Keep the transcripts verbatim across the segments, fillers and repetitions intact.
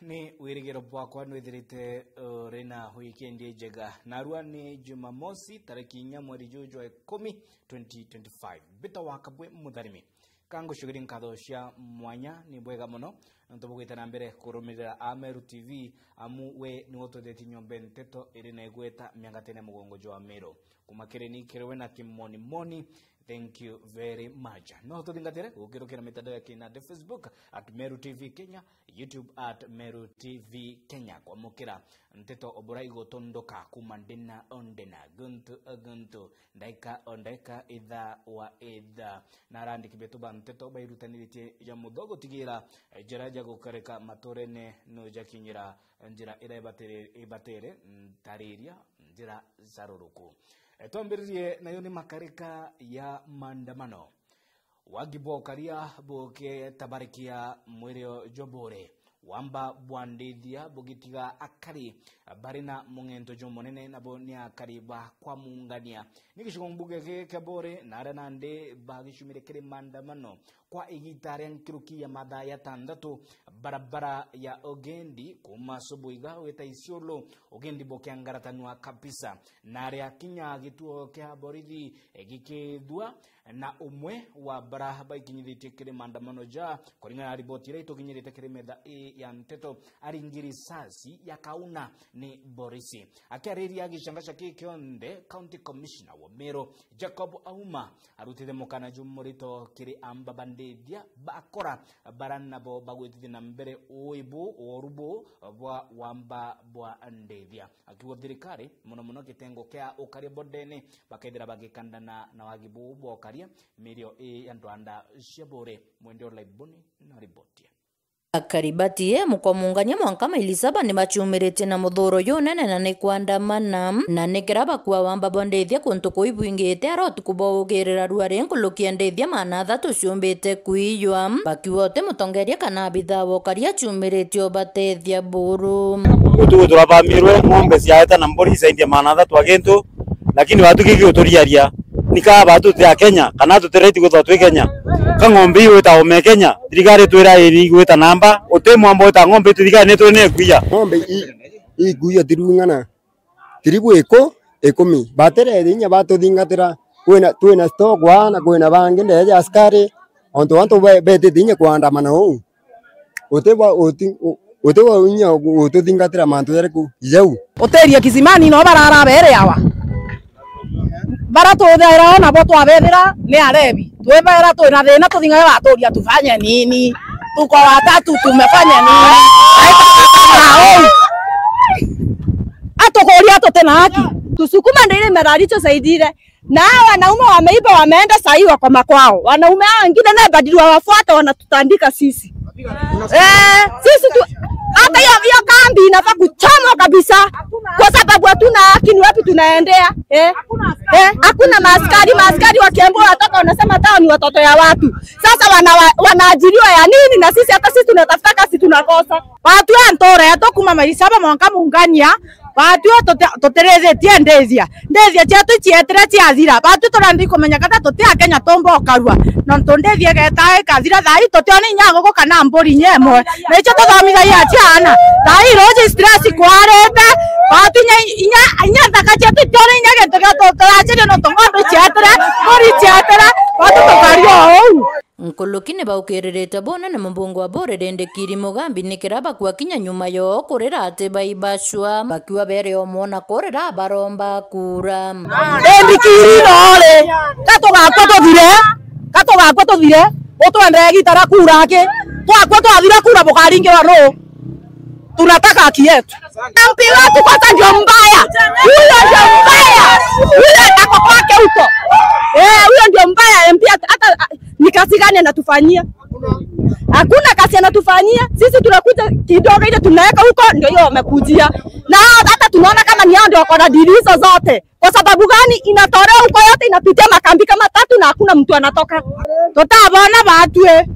Ni wirigiro bwakwa nwithirite uri na wikendi njega. Narua ni Jumamosi, tariki inya mweri juju jwa ikumi, twenty twenty-five. Mbita wa Kabwe Mutharimi. Ka ngucokerie nkatho cia mwanya, ni bwega mono nontu bugwita na mbere kurumirira Ameru T V, amu we niwe ututhetie nyombe nteto iri na igweta miangatene ya mugongo jwa Meru. Kuma kiri ni kiri we na kimoni moni, thank you very much. No tuthingatire gukirukira mitandao ya kinandi, Facebook at Meru T V Kenya, YouTube at Meru T V Kenya, kwamukira nteto obura igutunduka kuma ndina o ndina, guntu o guntu, ndaika o ndaika, ithaa wa ithaa. Na arandiki betu ba nteto bairutaniritie ja mutho gutigira njira ja gukarika maturene no jakinyira njira ira ibatiri-, ibatiri, ntariria njira za ruruku. E, twambiririe nayo ni makarika ya maandamano. Wagi bwa ukaria bugitabarikia mwirio jwa Buri. Wamba bwa Ndithia bugitiga akari bari na mung'ento jumunene, nabo ni akari ba kwa Muungania. Ni gicigo mbunge giki kia Buri, na aria nandi bagicumire kiri maandamano kwa igita ria nkuruki ya mathaa jatantatu, barabara ya ugendi kuuma Subuiga gwita Isiolo, ugendi bukiangaratanua kabisa. Na aria kinya gituo kia borithi gikithua na umwe wa bara baikinyithitie kiri maandamano ja, kuringana na riboti iria itukinyirite kiri metha ii ya nteto, aringi risasi ya kauna ni borisi. Akiariria gicangaca kii kionthe, County Commissioner wa Meru, Jacob Auma, arutite mukana jumurito kiri amba ba Ndithia bakora bara nabo bagwitithia na mbere uibu, uoru buu bwa wamba bwa Ndithia. Akiuga thirikari, mono mono kitengo kia ukaria bondene, bakethira bagikandana na wagi buu bwa ukaria mirio ii ya ndwanda cia Buri. Mwende Olaiboni na riboti. Akari ba T M kwa Muungania mwanka maili saba ni baciumiritie na muthuro junene na ni kwandamana, na ni kira bakua wamba bwa Ndithia kuntu kuu ibwingite ara utuku bwa ugirira ruari nkuruki ya Ndithia maana athatu ciumbite kwiywa. Bakiuga uti mutongeria kana abithaa wa ukaria aciumiritie ubatethia buru. Utuku turabamirwe ng'ombe ciaeta na mburi isaindia maana athatu a gintu, lakini watu giki uturiaria, ni kaa batu tuti a Kenya, kana tuti right kwithwa twi Kenya? Ka ng'ombe iu wita ome Kenya, thirikari itwira iri igwita namba, uti mwamba wita ng'ombe itu thirikari nitwene kuiya. Ng'ombe i-, ikuiya tirung'ana, tiribu iku-, ikumi. Batereere inya batuthingatira, kwina, twina stock aa na kwina bangi ndeeja askari, ontu antu be-, betite inya kwandamana uu. Uti bwa uti-, u-, uti bwa inya gu-, gututhingatira mantu jariku jau? Uteria kisimani no barara bere awa. Bara tuthaira o nabo twabethira ni arebi. Twebera twina thina, tuthingaga baturia tufanye nini? Tuko watatu tumefanya nini? Atukuria tutina haki. Tusukuma ndiri merari tusaidire. Na hawa wanaume wameiba, wameenda, saa hii wako makwao. Wanaume hao wengine naye badili wawafuata, wanatutandika sisi. Eh, sisi tu, hata hiyo, hiyo kambi inafaa kuchomwa kabisa, kwa sababu hatuna haki. Ni wapi tunaendea? Eh, eh, hakuna maaskari. Maaskari wakiambiwa watoto, wanasema hao ni watoto ya watu. Sasa wana-, wanaajiriwa ya nini? Na sisi, hata sisi tunatafuta kazi tunakosa. Batwi a ntura yetu kuma Maisaba mwanka Mungania, batwi tuti-, tutirithitie ndithia. Ndithia cietu cietire ciathira. Batwi turenda ikumenya kana tuti Akenya tumba ukarua. Nontu ndithia igeta ikathira, thaa ii tutiona inya nguku kana mburi inya imwe. Na icio tuthomithagia ciana. Thaa ii ruuji stress kwarite. Batwi inya, inya, inya nthaka cietu itiona inya gintu gia tu-, turaciria nontu ng'ombe cietire, mburi cietire. Batwi tukaria o uu. Nkuruki ni baukiririte bunene mubunge wa Buri Ndindi Kiri Mugambi ni kira bakua kinya nyuma yoo kurira ati baibacua, bakiuga bere o mwona kurira baromba kura. Ndindi Kiri nori, ka tugakua tuthire, ka tugakua tuthire, utwendere gitara kura aki, twakua twathira kura bukaringirwa nuu? Tunataka haki yetu. M P wetu kwanza ndio mbaya. Huyo ndio mbaya. Huyo ako kwake huko. Eh, huyo ndio mbaya. M P hata, hata, ni kazi gani anatufanyia? Hakuna kazi anatufanyia. Sisi tunakuja kidogo ile tunaweka huko, ndio hiyo wamekujia. Na hao hata tunaona kama ni hao ndio wako na dili hizo zote. Kwa sababu gani inatolewa huko yote, inapitia makambi kama tatu na hakuna mtu anatoka? Tutabona batwi.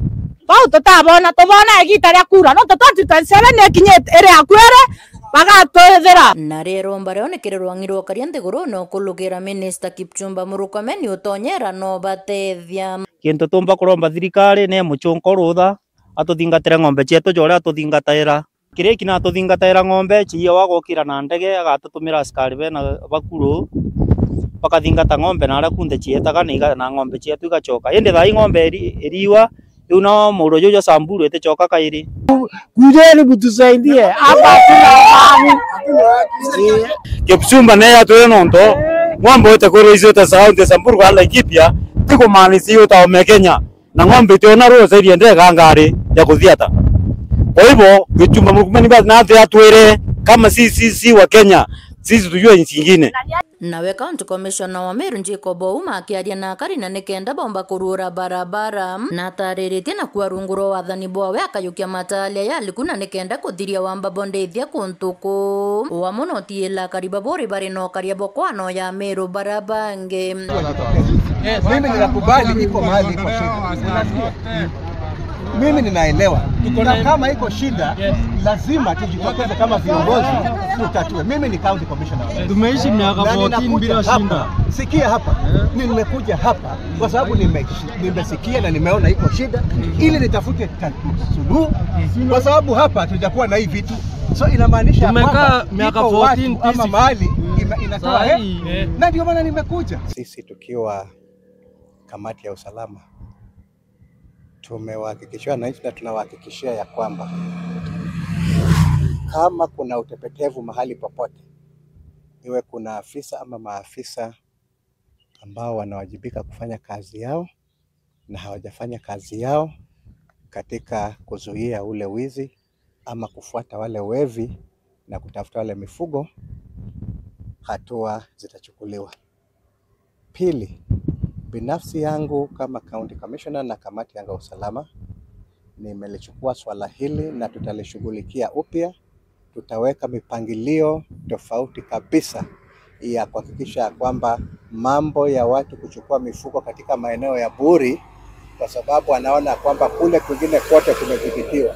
Bau tutabona, tubona igita ria kura. No twenty twenty-seven ikinyite, iri akuere, bagatwithira. Na riromba riao ni kiri rwang'i rwa ukaria nthiguru, no kulugira Minister Kipchumba Murkomen ni utonyera no batethia. Kintu tumba kuromba thirikari ni mucunko rutha, atuthingatire ng'ombe cietu joria atuthingataira. Kiriki natuthingataira ng'ombe, chiia wagokira na ndege, agatutumira askari bena bakuru, bakathingata ng'ombe na aria kunthe chietaga na iga-, na ng'ombe chietu igachoka. Indi thaa ii ng'ombe iri-, iriwa, riu no muro juju jwa Samburu itichoka kairi. Kujeni mtusaidie, hapa hatuna amani. Kipchumba naye atwire nonto ng'ombe wete kwirwa icio ta Saudi, Samburu kana Laikipia, ti kumaanisha iyo taome Kenya. Na ng'ombe itiona ruo zaidi ende gangari ya kuthiata. Kwa hivyo, Kipchumba Murkomen basi na atwire kama si sisi wa Kenya, sisi tujue nchi ingine. Nawe County Commissioner wa Meru Jacob Ouma akiaria na akari na nikenda bomba kuruura barabara, na atariritie na kua rungu rwa wathani bwawe akayukia mataaria ya aliku na nikenda kuthiria wamba bo ndithia kuntu kuu. Wa muno utiila akari ba Buuri bari na ukaria bo kwano ya Meru bara bangi. Mimi ninakubali iko mahali iko shida. Unasikia? Mimi ninaelewa. Na kama iko shida, lazima tujitokeze kama viongozi tutatue. Mimi ni county commissioner. Tumeishi miaka Na fourteen ninakuja bila hapa. Shida. Sikia hapa. Nimekuja hapa kwa sababu nime-, nimesikia na nimeona iko shida ili nitafute ta-, suluhu, kwa sababu hapa tujakuwa na hii vitu. So inamaanisha Tumekaa kwamba miaka iko watu fourteen ama peaceful. Mahali ina-, inatoa, eh? Sahi. Na ndio maana nimekuja. Sisi tukiwa kamati ya usalama, tumewahakikishia wananchi na tunawahakikishia ya kwamba kama kuna utepetevu mahali popote, iwe kuna afisa ama maafisa ambao wanawajibika kufanya kazi yao na hawajafanya kazi yao katika kuzuia ule wizi ama kufuata wale wevi na kutafuta wale mifugo, hatua zitachukuliwa. Pili, binafsi yangu kama county commissioner na kamati yangu ya usalama, nimelichukua swala hili na tutalishughulikia upya. Tutaweka mipangilio tofauti kabisa ya kuhakikisha ya kwamba mambo ya watu kuchukua mifugo katika maeneo ya Buuri, kwa sababu anaona kwamba kule kwingine kote kumedhibitiwa,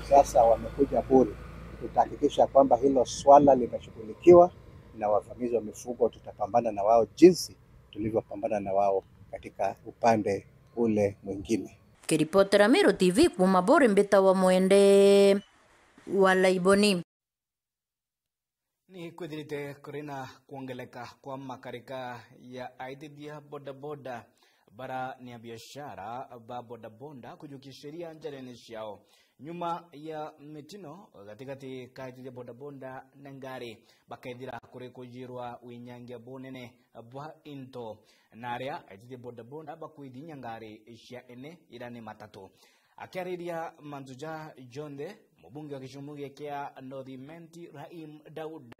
sasa wamekuja Buuri. Tutahakikisha kwamba hilo swala limeshughulikiwa na wavamizi wa mifugo tutapambana na wao jinsi tulivyopambana na wao katika upande ule mwingine. Kiripotera Meru T V kuuma Buuri, mbitawa Mwende wa Laiboni. Ni kwithirite kuri na kwongeleka kwa makarika ya aitithia bodaboda bara ni abiashara ba bodaboda kujukia sheria njarene ciao. Nyuma ya mitino gatigati ka aitithia bodaboda na ngari, bakethira kuri kujirwa winyangia bunene bwa into, na aria aitithia bodaboda bakwithinya ngari cia ene ira ni matatu. Akiariria mantu ja jonthe, mubunge wa gicigo kia North Imenti Rahim Daud,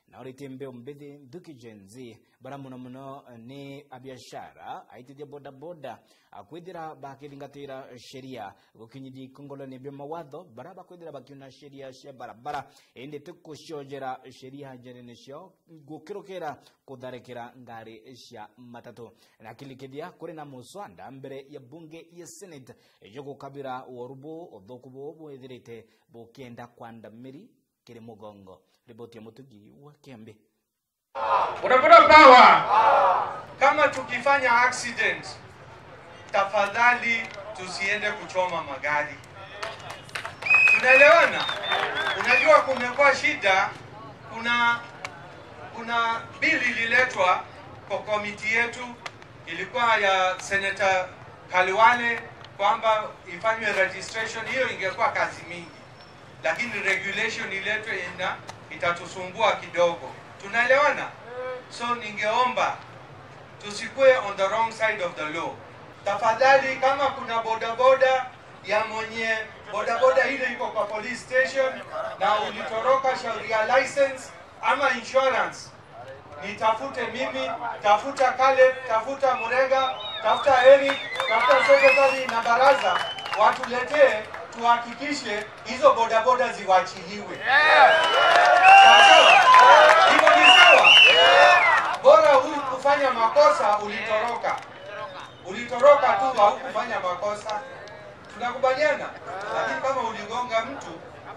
na uritie mbeu mbithi nthuki Gen Z, bara muno muno ni abiashara, aitithia bodaboda, akwithira bakithingatira sheria, gukinyithia ikongoloni bia mawatho, bara bakwithira bakiuna sheria cia barabara, indi ti kuciojera sheria njarene ciao, gukirukira kutharikira ngari cia matatu. Na kilikithia kuri na muswanda mbere ya bunge ya Senate, jugukabira uoru buu, uthuku buu bwithirite bukienda kwandamiri kiri mugongo. Riboti ya Mutugi wa Kiambi. Bodaboda power. Kama tukifanya accident, tafadhali tusiende kuchoma magari. Tunaelewana? Unajua kumekuwa shida, kuna, kuna bill ililetwa kwa komiti yetu, ilikuwa ya Senator Kaliwale, kwamba ifanywe registration, hiyo ingekuwa kazi mingi. Lakini regulation iletwe ina, itatusumbua kidogo. Tunaelewana? So ningeomba tusikue on the wrong side of the law. Tafadhali, kama kuna bodaboda ya mwenye bodaboda ile iko kwa police station na ulitoroka shauri ya license ama insurance, nitafute mimi, tafuta Caleb, tafuta Murega, tafuta Eric, tafuta secretary na baraza, watuletee, tuhakikishe hizo bodaboda ziwachiliwe. Sawa sawa? Hivyo ni sawa? Bora hukufanya makosa, ulitoroka. Ulitoroka tu, haukufanya makosa. Tunakubaliana? Lakini kama uligonga mtu,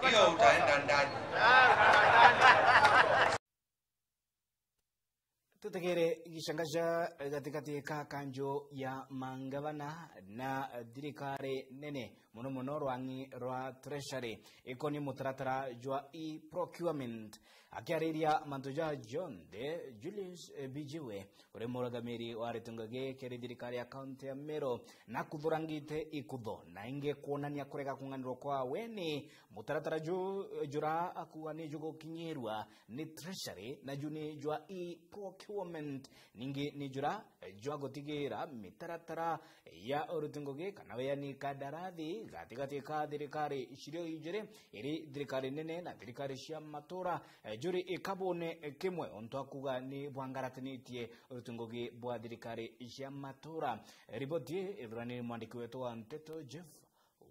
hiyo utaenda ndani. Tutegere gicangaca gatigati ka kanju ya mangavana na thirikari nene, mono mono rwang'i rwa Treasury, ikoni mutaratara jwa e-procurement. Akiariria mantu ja jonthe, Julius Bijiwe, uri murugamiri wa ritunga giki ri thirikari ya kaunti ya Meru, na kuthurangite ikutho na ingi kwonania kurega kung'anirwa kwawe ni mutaratara ju jura akuga ni jugukinyirwa ni Treasury, na ju ni jwa e-procurement, ningi ni jura jwa gutigira mitaratara ya uruti ngugi kana weani kandarathi gatigati ka thirikari cirio ijiri, iri thirikari nene na thirikari cia matura, eh, juri ikabune kimwe, untu akuga ni bwangaratanitie uruti ngugi bwa thirikari cia matura. Eh, riboti ii ithurani ni mwandiki wetu wa nteto Jeff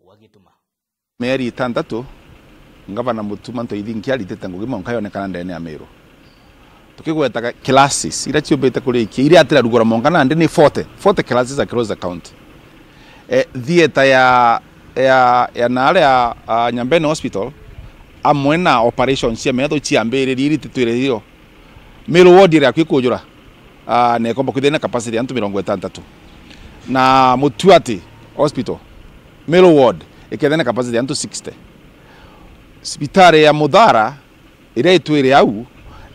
Wagituma. Mieri itantatu, Ngavana Mutuma Ntoithinkia aritite ngugi mwanka yonekana ndene ya Meru. Tukigwetaga classes iria ciumbite kurikia, iria atirarugura mwanka nandi ni forty, forty classes across the county. Eh, theatre ya, ya, ya naaria, ah, Nyambene Hospital, amwe na operations cia metho ciambiririe irititwire rio. Meru ward iri akui kujura, ah, na ikomba kwithira na capacity ya antu mirongo itantatu. Na Mutuati Hospital, Meru ward, ikethira na capacity ya antu sixty. Cibitari ya Muthara, iria itwire au,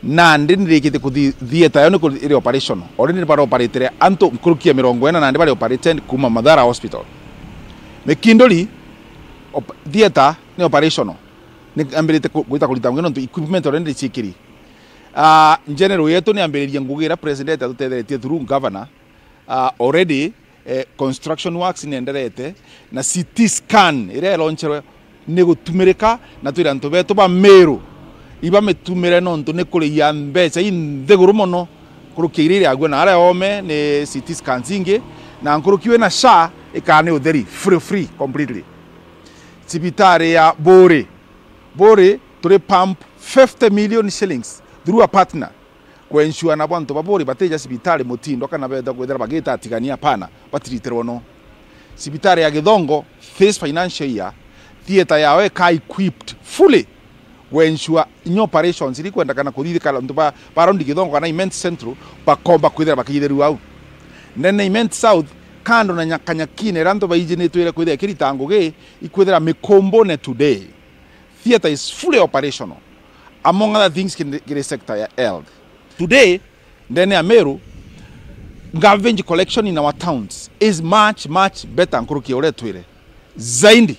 nandi nirikite kuthi theatre yayo ni ku-, iri operational. Already ni bara operatire antu nkuruki ya mirongo ina nandi bari operated kuma Muthara Hospital. Mikinduri, op-, theatre ni operational. Ni ambirite ku-, gwita kurita ngugi nontu equipment already ni ciikiri. Ah, general yetu ni ambiririe ngugi iria president atutetheretie through governor. Ah, already, eh, construction works ni enderete, na C T scan iria ironcherwe ni gutumirika, na twire antu betu ba Meru ibamitumire nontu ni kuriia mbeca inthiguru mono nkuruki iria iriagua na aria ome ni C T scans ingi, na nkuruki wina SHA ikaa ni utheri free, free completely. Cibitari ya Buri, Buri turi pump fifty million shillings through a partner ku ensure na bantu ba Buri batija cibitari mutindo kana betha kwithira bagita atigania, hapana, batiritirwo no. Cibitari ya Githongo, this financial year, theatre yao ika equipped fully ku ensure inya operations iri kwendekana kuthithika antu ba, ba around Githongo kana Imenti Central bakomba kwithira bakithirua au. Ndene Imenti South, kando na nyakanyakine iria antu baijinitwire kwithira ikirita ngugi, ikwithira Mikumbune today. Theatre is fully operational, among other things, kiri, kiri sector ya health. Today, ndene ya Meru, garbage collection in our towns is much, much better nkuruki ya uria twire. Zaidi,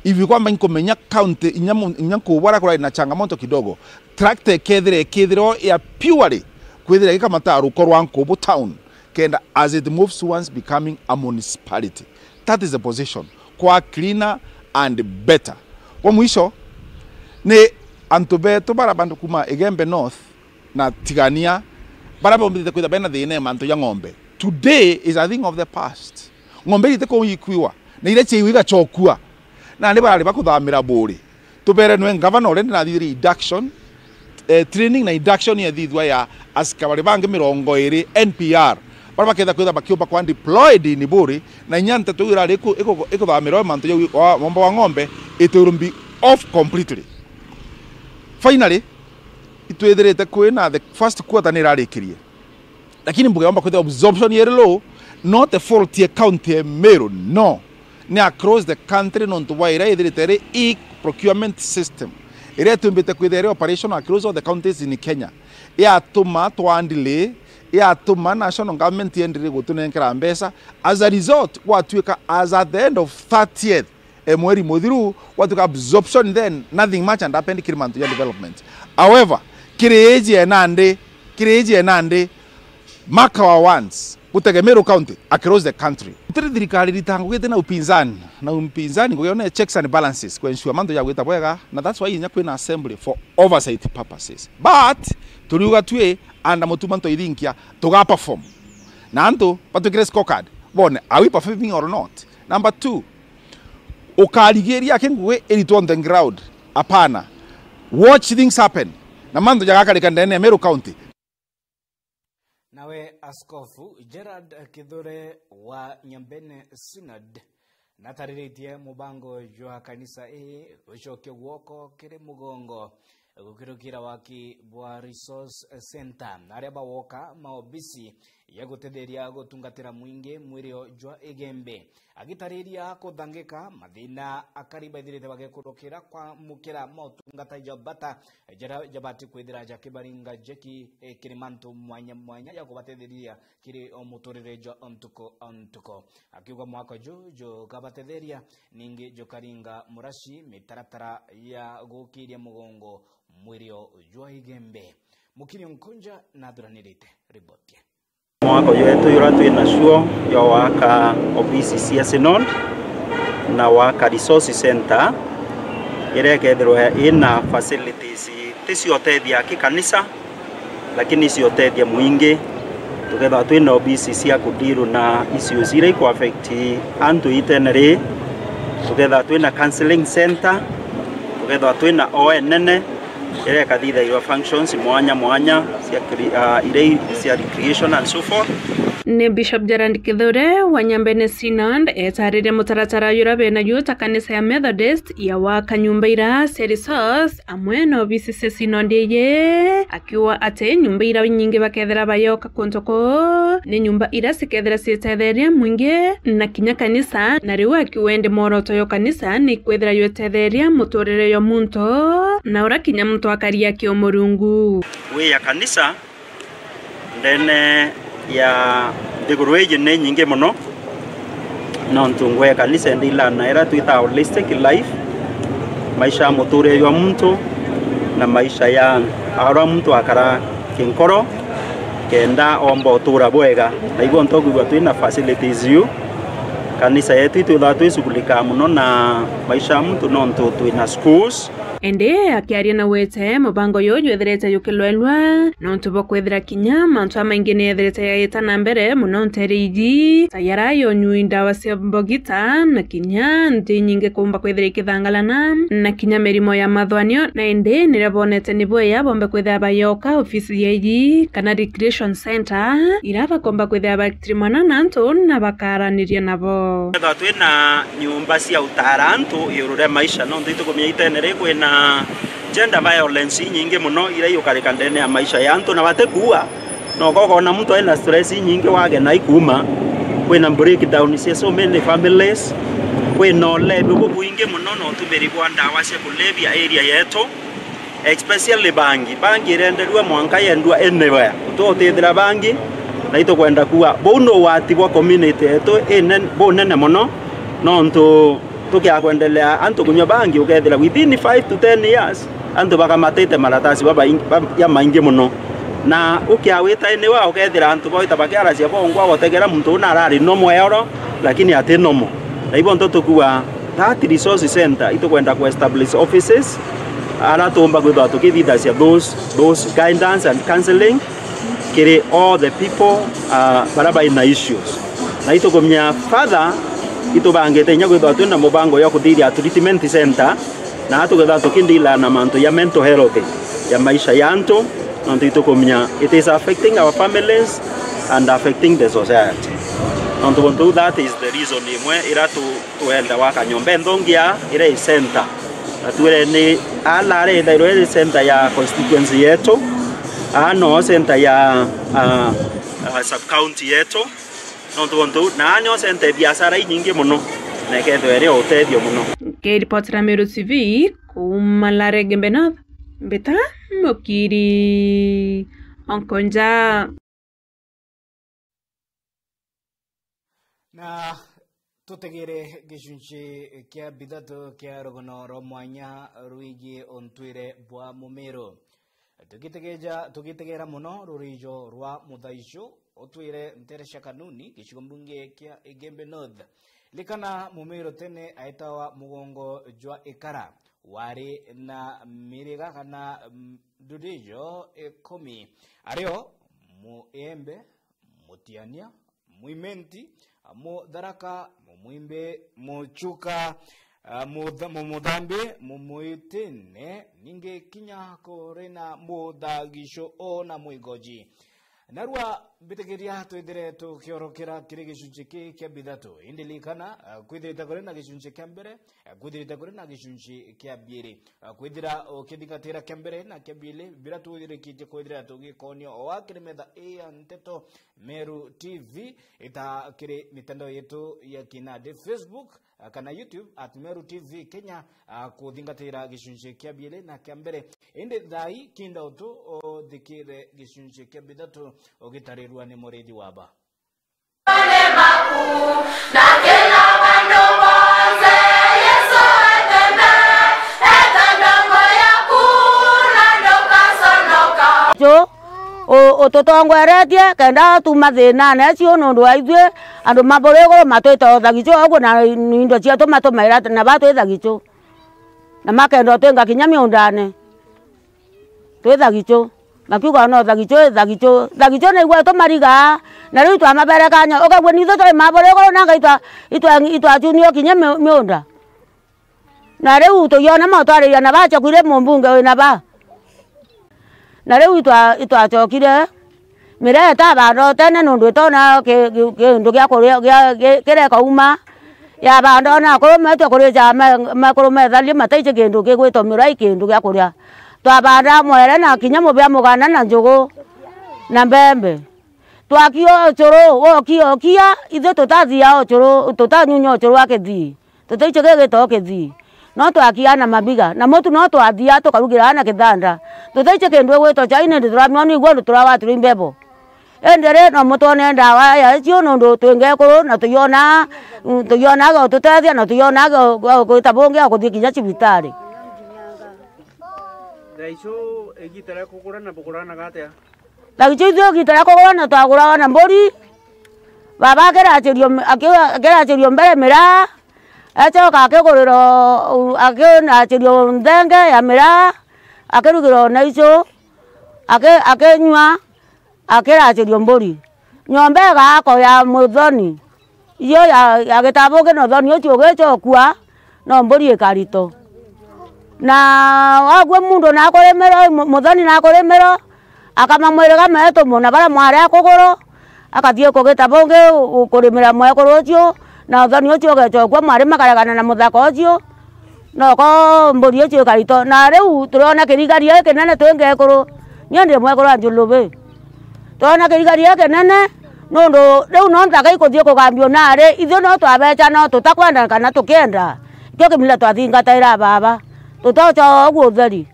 if you kwamba inkumenya county, inya mu-, inya nkubara kurari na changamoto kidogo, tractor ikethira, ikethira ya purely kwithira igikamata ruko rwa nkubu town, kenda as it moves towards becoming a municipality. That is the position. Kwa cleaner and better. Kwa mwisho, ni antu betu bara bantu kuma Igembe North na Tigania, bara bombite kwitha bena thina ya mantu ya ng'ombe. Today is a thing of the past. Ng'ombe ite kuikwiwa, na iria ciaiwa igacokua. Na ni barari bakuthamira Buri. Tubere nwe ngavana uria ndinathithirie induction, eh, training na induction yethithwa ya askari bangi mirongo iri N P R, bara baketha kwitha bakiumba kwa deployed in Buri, na inya nteto iu irari iku-, iku-, ikuthamirwa mantu jau wa, womba wa ng'ombe, it will be off completely. Finally, itwithirite kwina the first quarter ni irarikirie. Lakini mbugeomba kwithira absorption iri low, not a fault ya county ya Meru, no. Ni across the country nontu bwa iria ithirite iri e-procurement system, iria itumbite kwithira iri operational across all the counties in Kenya. Yatuma twa delay, yatuma national government yendelee gutunenkera mbeca. As a result, gwatuika as at the end of thirtieth, eh, mweri muthiru, gwatuika absorption, then nothing much had happened kiri mantu ya development. However, kiri age ya nandi, kiri age ya nandi, mark our words, gutege Meru County across the country. Gutiri thirikari iritangu giti na upinzani, na upinzani ngugiona checks and balances ku ensure mantu jagwita bwega, na that's why inya kwina assembly for oversight purposes. But turiuga twi under Mutuma Ntoithinkia, tuga perform. Na antu batwikire scorecard, bone, are we performing or not? Number two, ukarigiria aki ngugi iritwe on the ground? Hapana. Watch things happen. Na mantu jagakarika ndene ya Meru County. Nawe Askofu Gerald Kithure wa Nyambene Synod natariritie mubango jwa kanisa ii gucokia guoko kiri mugongo Gukirukira waki bwa Resource Centre, aria bawoka maobisi ya gutetheria gutungatira mwingi mwirio jwa Igembe. Agitariria kuthangika mathina akari baithirite bagekurukira kwamukira motungata ja bata jaria jabati kwithira jakibaringa jeki, eh, kiri mantu mwanya mwanya ya kubatetheria kiri o muturire jwa o ntuku o ntuku. Akiuga mwako ju jukabatetheria, ningi jukaringa muraci mitaratara ya gukiria mugongo mwirio jwa Igembe. Mukiri Nkunja nathuranirite riboti. Mwako jwetu jura twi nacio jwa waka obisi cia Synod na waka Resource Centre, iria ikethirwa ina facilities ti cia utethia ki kanisa, lakini cia utethia mwingi. Tukethirwa twina obisi cia kudeal na issues iria iku affect antu itene ri, tukethirwa twina counseling centre, tukethirwa twina O N N, iria ikathithairwa functions mwanya mwanya cia cre-, ah, iria i cia recreation and so forth. Ni Bishop Gerald Kithure wa Nyambene Synod etaririe mutaratara uria bena guo ta kanisa ya Methodist ya waka nyumba ira cia Resource amwe na obisi cia Synod iyi, akiuga ati nyumba ira nyingi bakethira bayoka kuntu kuu ni nyumba ira cikethira cietetheria mwingi na kinya kanisa, na riu akiuga indi mworoto yo kanisa ni kwithira yetetheria muturire yo muntu, na uria kinya muntu akari aki o Murungu. Wi ya kanisa ndene ya nthiguru iji ni nyingi mono, nontu ngugi ya kanisa indi ilana iria twitaa holistic life, maisha ya muturire jwa muntu na maisha ya uria muntu akara kinkoro, kenda omba utura bwega. Na ibo nto kwigua twina facilities iu. Kanisa yetu itwithaa twishughulika mono na maisha ya muntu nontu twina schools, Indi akiaria na gwete, mubango juju jwethirite jukilwelwa nontu bwa kwithira kinya mantu jamaingi ni yethirite yaita na mbere mono ntere iji, ta yara yonyui ndawa cia mbogita, na kinya nthi nyingi kuumba kwithira ikithangalana, na kinya mirimo ya mathwanio. Na indi niria bonete ni bwega bombe kwithira bayoka ofisi ya iji kana recreation centre, ira bakomba kwithira bakitirimana na antu na bakaraniria nabo. Kethirwa twina nyumba cia utara antu iguru ria maisha, nontu itukumenya itene ri kwina gender violence inyingi mono iria iukarika ndene ya maisha ya antu na batikuua. No ukona muntu ena stress inyingi wagena ikuuma. Kwina breakdown cia so many families, kwina ulevi bubwingi mono na utumiri bwa ndawa cia kulevya area yetu. Especially bangi. Bangi irenderua mwanka yendua anywhere. Ututithira bangi, na itukwenda kuuga buu ni ugwati bwa community yetu inen-, bunene mono, nontu tukiaga kwendelea antu kunywa bangi, ukethira within five to ten years, antu bakamatite maratasi babaing-, ba-, jamaingi mono. Na ukiawita anywhere, ukethira antu bawita bakiaracia bongwa, gutegera muntu uu narari nomo eoro, lakini ati nomo. Na ibo nto tukuuga that resource centre, itukwenda ku establish offices, ara tuumba kwithirwa tukithithacia those, those guidance and counselling kiri all the people, uh, bara baina issues. Na itukumenya further, itubangite inya kwithirwa twina mubango jwa kuthithia treatment centre, na tukethirwa tukindila na mantu ja mental health ya maisha ya antu, nontu itukumenya it is affecting our families and affecting the society. Nontu buntu that is the reason imwe ira tu twenda gwaka nyomba enthongia ira i center. Na twire ni ala ari ithairwa iri center ya constituency yetu, aa no center ya, ah, ah, sub county yetu, nontu buntu na aa nio center ya biashara inyingi muno, na ikethirwa iri o utethio muno. Nkiripotera Meru T V kuuma Lare Gembe North, mbita Mukiri Onkonja. Na tutegere gicunci kia bithatu kia rugano rwa mwanya rwigii untwire bwa Mumiru. Tugitegeja-, tugitegera muno rurijo rwa muthaicu utwire ntere cia Kanuni, gicigo mbunge kia Igembe North. Likana Mumiru tene aetawa mugongo jwa Ikara, wari na miriga kana, mm, ndurijo ikumi, ario Muembe, Mutiania, Mwimenti, Mutharaka, Mumwimbi, Muchuka, ah, Mutha-, Mumuthambi, Mumuitine, ningi kinya kuri na Muthagicu o na Mwigoji. Narua mbitikiria twithire tukiorokera kiri gicunci ki kia bithatu. Indi likana, ah, kwithirite kuri na gicunci kia mbere, ah, kwithirite kuri na gicunci kia biiri. Ah, kwithira ukithingatira kia mbere na kia biiri, bira twirikitie kwithira tugikonio o akiri metha ii ya nteto, Meru T V, ita kiri mitandao yetu ya kinandi, Facebook, ah, kana YouTube at Meru T V Kenya, ah, kuthingatira gicunci kia biiri na kia mbere. Indi thaa ii kinda utu uthikire gicunci kia bithatu ugitarirua ni murithi wa ba. Cu, u-, ututongoretie kenda tuma thinane cio nundu wa ithui andu ma buri iguru matwita o thagicu uguo, na indo cietu matumaira na ba twi thagicu, na makenda utwinga kinya miundane twi thagicu, makiuga no thagicu, thagicu, thagicu nigwe tumarigaa, na riu twamabere kanya, ukagua nithu turi ma buri iguru nanga itwa-, itwa-, itwacunio kinya mi-, miunda. Na riu tugiona mautwariria na bacha kwire mumbunge wina ba. Na riu itwa-, itwacokire, miraa itabanda utene nundu itona ki-, ki-, kindu gia kuria, gia, ki-, kireka uma. Yabanda ona akuru metwe kurica me-, mekuru metharie mataici kindu kigwitwa miraa i kindu gia kuria. Twabanda mwere na kinya mubia muganda na njugu na mbembe. Twakia ucuru, wokia ukia, ithui tutathia ucuru, tutanyunya ucuru wa kithii. Tutaici gigitoo kithii. No twakia na mabiga, na mutu no twathia tukarugira na kithanda. Tutaici kindu igwitwa chai, nindi turamia ni igua ndu turawatirwa imbebo. Indi ri, no mutwone ndawa ya icio nundu twi ngekuru, na tuiona, tuionaga ututethia, na tuionaga gwita bungi a kuthii kinya cibitari. Thaa icio igita ria kugura na buguranaga atia? Thaa icio ithui igita ria kugura na twaguraga na mburi. Baba akiracirio, aki-, akiracirio mbere miraa, acoka akigurira, akiracirio nthenge ya miraa, akirugirwa na icio, aki-, akinyua, akiracirio mburi. Nyomba igako ya muthoni, iyo ya, ya gitabu ki na uthoni ucio ugicokua, no mburi ikarito. Na wagua mundu nakurimiro, mu-, muthoni nakurimiro, akama mwiri ga meetu muna baria mwari akuguru, akathii kugita bungi u-, kurimira mwekuru ucio, na uthoni ucio ugecokua, mwari makaregana na muthaka ucio, noko mburi icio ikarito. Na riu turiona kirigari gikinene twi ngekuru, nie ndi mwekuru wa Njulubi. Twona kirigari gikinene, nundu riu no nthaka ikuthii kugambio nari, ithui no twabeca, no tutakwenda kana tukienda. Ikio kimila twathingataira baba. Tutoca uguo utheri.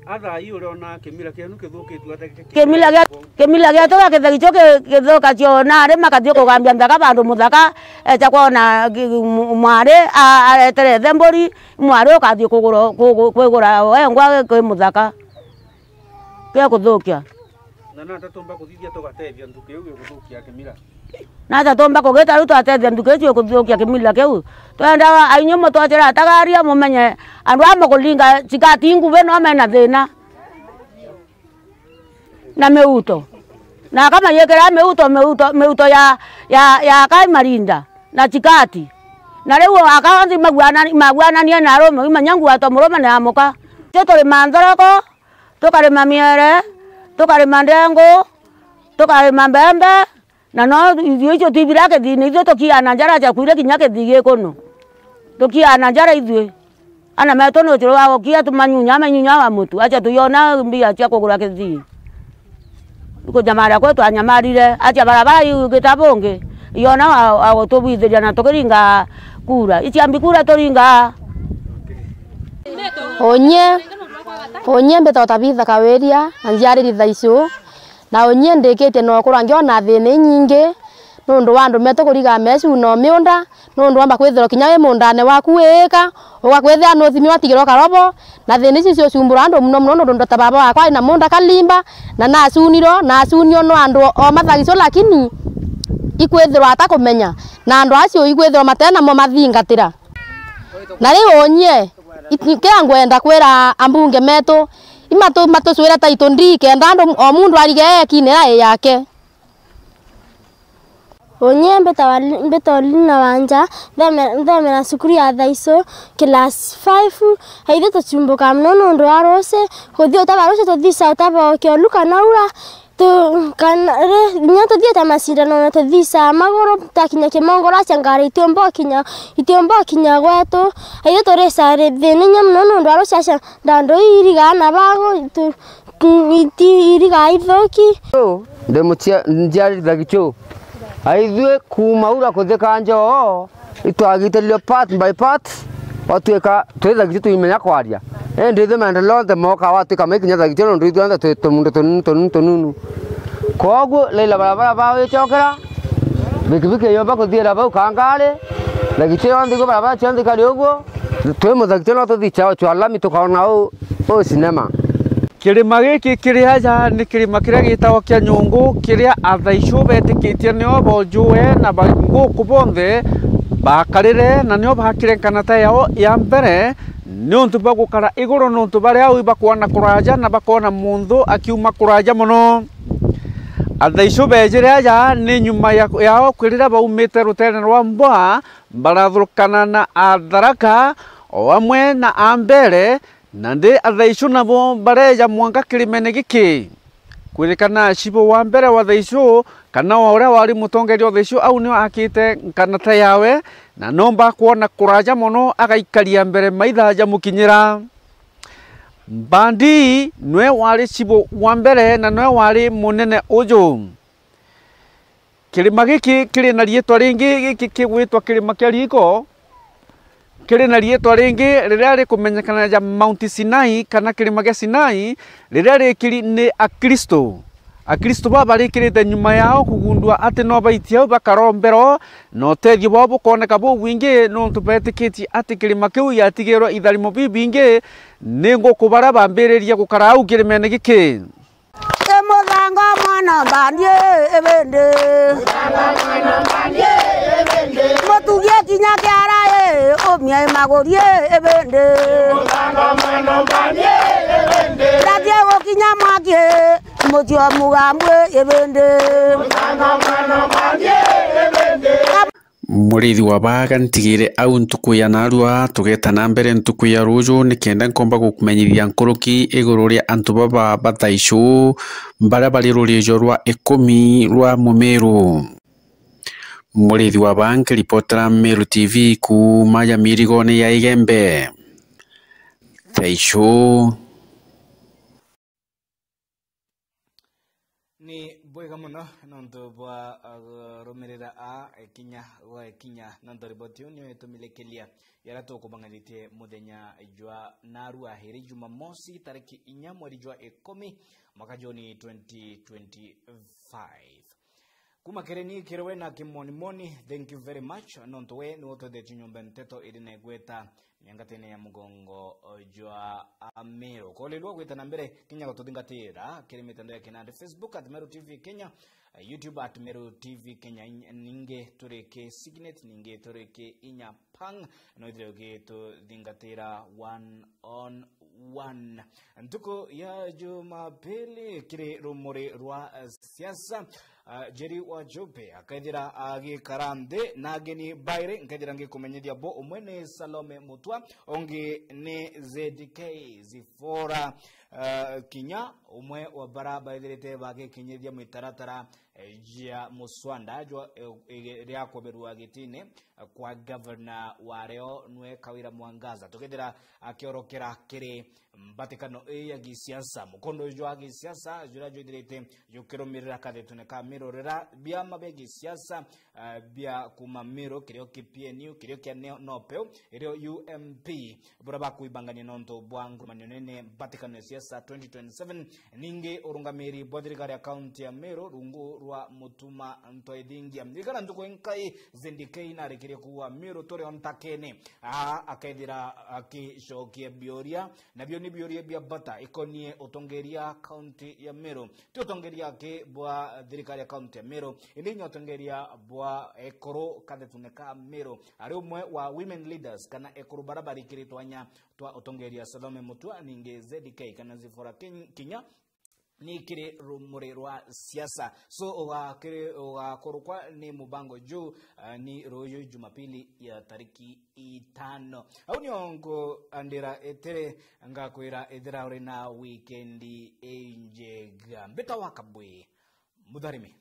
Atha ii uriona kimila kienu kithukitue atia? Kimila gia, kimila gietu gia kithegi kio ki-, kithukacio nari makathii kugambia nthaka bandu muthaka, echa kwona ki-, mu-, mwari, a-, aretere ithe mburi, mwari ukathii kugura, kugu-, kwigura wengwa kwi muthaka. Gia kuthukia. Na nata tumba kuthithia tugatethia nthuki iu ikuthukia kimila? Nata tumba kugita riu twatethia nthuki icio ikuthukia kimila kiu? Twenda ainyumu twachira atagaria mumenye andu aa mukuringa chikati ngubi no mena thina na miuto. Na akamayikira miuto, miuto, miuto ya, ya, ya kai marinda na chikati. Na riu akaonthi maguanani-, maguananie na arume, imanya nguatwa murume na amuka. Tio turi manthoroko, tukarima miere, tukarima ndengu, tukarima mbembe, na no irio icio twibira kithiini, ithui tukiaa na njara cia kwire kinya kithii gikunu. Tukiaa na njara ithui. Ana metu ni ucuru wa gukia, tumanyunya, manyunya wa mutu, acha tuiona mbia cia kugura kithii. Kunyamaria kwetu anyamarire, acha barabara iu gita bungi, iona wa, wa gutubwithiria na tukiringa kura. Iciambi kura turinga. Unyie, unyie mbitagwa Tabitha Kawiria, na njiariri Thaicu, na unyie ndikitie na ukura ngiona thina inyingi, nundu wa andu metu kuriga mecu na miunda, nundu wamba kwithirwa kinya wi mundane waku wiika, ugakwithira nuthimi watigirwa karobo, na thina ici ciucumbura andu muno muno, nundu ndota baba wakwa ari na munda Kalimba, na nacunirwo, nacunio no andu o mathagicu, lakini ikwithirwa atakumenya, na andu acio ikwithirwa matena mo mathingatira. Na riu unyie, Iti-, kiria ngwenda kwira ambunge metu, imatu-, matucwire title deed kenda andu, o mundu arige ekine ya yake. Unyie mbitagwa Li-, mbitagwa Lina Wanja, nthome-, nthomera cukuru ya Thaicu, class five. Aithe tucumbuka muno nundu wa ruci, kuthii utaba ruci, tuthii ca utaba o kiolu kana ura, tu-, kana, ri-, kinya tuthiite macindano na tuthiicaga maguru, twakinya Kimongoro acia ngari itiumba ukinya, itiumba ukinya gwetu. Ithui turicaga ri-, thina inya mono nontu wa ruciacia ndandu ii irigaa na bagu, tu-, tu-, iti-, irigaa ithuki. Ndi mucia-, njiari Thagichu. Aithui kuuma ura kuthika njoo, itwagitiririo part by part, watwika twi Thagichu twimenya kwaria. Indi ithui maendeleo onthe moka watwika maikinya Thagichu nontu ithuonthe twi tumundu tunini, tunini, tunini. Kwoguo, Raila barabara bawicokera, bikibiki yomba kuthiira bau Kangari, Thagichu yonthe iguo barabara cionthe ikari uguo, twi Muthagichu no tuthi chao chwa lami tukaona u, u cinema. Kirima giki kiri aja ni kirima kiria gitagwa kia Nyungu, kiria Athaichu betikitie nio bonjue na banguku bonthe bakarire, na nio bakire nkanata yao ya mbere, niuntu bwa gukara iguru, niuntu bari au ibakwona kuraja na bakona muntu akiuma kuraja mono. Athaichu bejire aja ni nyuma ya, yao kwirira baumite ruteere rwa Mbwa, barathurukana na Atharaka o amwe na Ambere, nandi Athaichu nabo bareja mwanka kirimene giki. Kwirikana Chibo wa mbere wa Thaichu, kana wa uria wari mutongeria wa Thaichu, au nio akite nkanata yawe, na nomba kwona kuraja mono agaikaria mbere maitha jamukinyira. Mbandi nwe wari Chibo wa mbere na nwe wari munene uju. Kirima giki kiri na riitwa ringi, giki kigwitwa kirima kia riiko. Kiri na riitwa ringi riria rikumenyekana ja Mount Sinai, kana kirima gia Sinai, riria rikiri ni Akristo. Akristo baba barikirite nyuma yao kugundua ati no baitie au bakarombera, na utethio bwao bukooneka bubwingi, nontu betikitie ati kirima kiu giatigirwe itharimo bibingi ni nguku baria bambiririe gukara au kirimene giki. Ti muthanga mwana mbandi ibindi. Mutugie kinya kiara i, umia i maguri ibindi. Ndathie gukinya mwaki, mucio mugambu ibindi. Murithi wa baaga ntigire au ntuku ya naarua, tugeeta na mbere ntuku ya ruuju, nikenda nkomba gukumenyithia nkuruki iguru ria antu baba ba Thaichu, baria bari rurijo rwa ikumi rwa Mumiru. Murithi wa baa nkiripotera Meru T V kuuma ya mirigone ya Igembe. Thaichu. Ni bwega mono nontu bwa, uh, rumirira a ikinya gwa ikinya, nontu riboti iu nio itumirikiria yaria tukubang'anitie muthenya jwa naarua, iri Jumamosi, tariki inya mweri jwa ikumi, mwaka juni twenty twenty-five. Kuma kiri ni kiri we na Kimonimoni, thank you very much, nontu we niwe utwethetie nyomba nteto iri na igweta miangatene ya mugongo jwa Ameru. Kolelwa gwita na mbere kinya gututhingatira kiri mitandao ya kinandi, Facebook at Meru T V Kenya, YouTube at Meru T V Kenya, in-, ningi turi ki Signet, ningi turi ki Inya Pang, no ithire ugituthingatira one on one. Ntuku ya Jumapili kiri rumuri rwa siasa, ah, Njeri wa Njubi akethira agikara nthi na ageni bairi, nkethira ngikumenyithia bo, umwe ni Salome Mutua, ungi ni Z D K Zifora, ah, Kinya, umwe wa bara baithirite bagikinyithia mitaratara, eh, jia muswanda jwa, eh, eh, ria kweberua gitine, eh, kwa governor wario nwe Kawira Mwangaza. Tukethira akiorokera kiri mbatikano ii ya gisiasa, mukondo jwa gisiasa juria jwithirite jukirumirira kathetune ka Meru, riria biama bia gisiasa, eh, bia kuma Meru, kirio ki P N U, kirio kia Neo-, Nopeu, irio U M P, buria bakwibangania nontu bwa ngurumanio nene mbatikano ya siasa twenty twenty-seven, ningi urungamiri bwa thirikari ya kaunti ya Meru rungu rwa Mutuma Ntoithingia. Ikara ntuku inkai Z D K narikirie kuua Meru turi o ntakene. Aa, akethira akicokia biuria, nabio ni biuria bia bata ikonie utongeria kaunti ya Meru. Ti utongeria aki bwa thirikari ya kaunti ya Meru, indi inya utongeria bwa ekuru kathetune ka Meru, ari umwe wa women leaders kana ekuru bara barikiritwe anya twa utongeria Salome Mutua, ningi Z D K kana Zifora Kin-, Kinya, ni kiri rumuri rwa siasa. So, ugakiri-, ugakurukwa ni mubango juu, ah, ni ruuju Jumapili ya tariki itano. Au nio nkuandira itiri, ngakwira ithira uri na wikendi injega. Mbita wa Kabwi Mutharimi.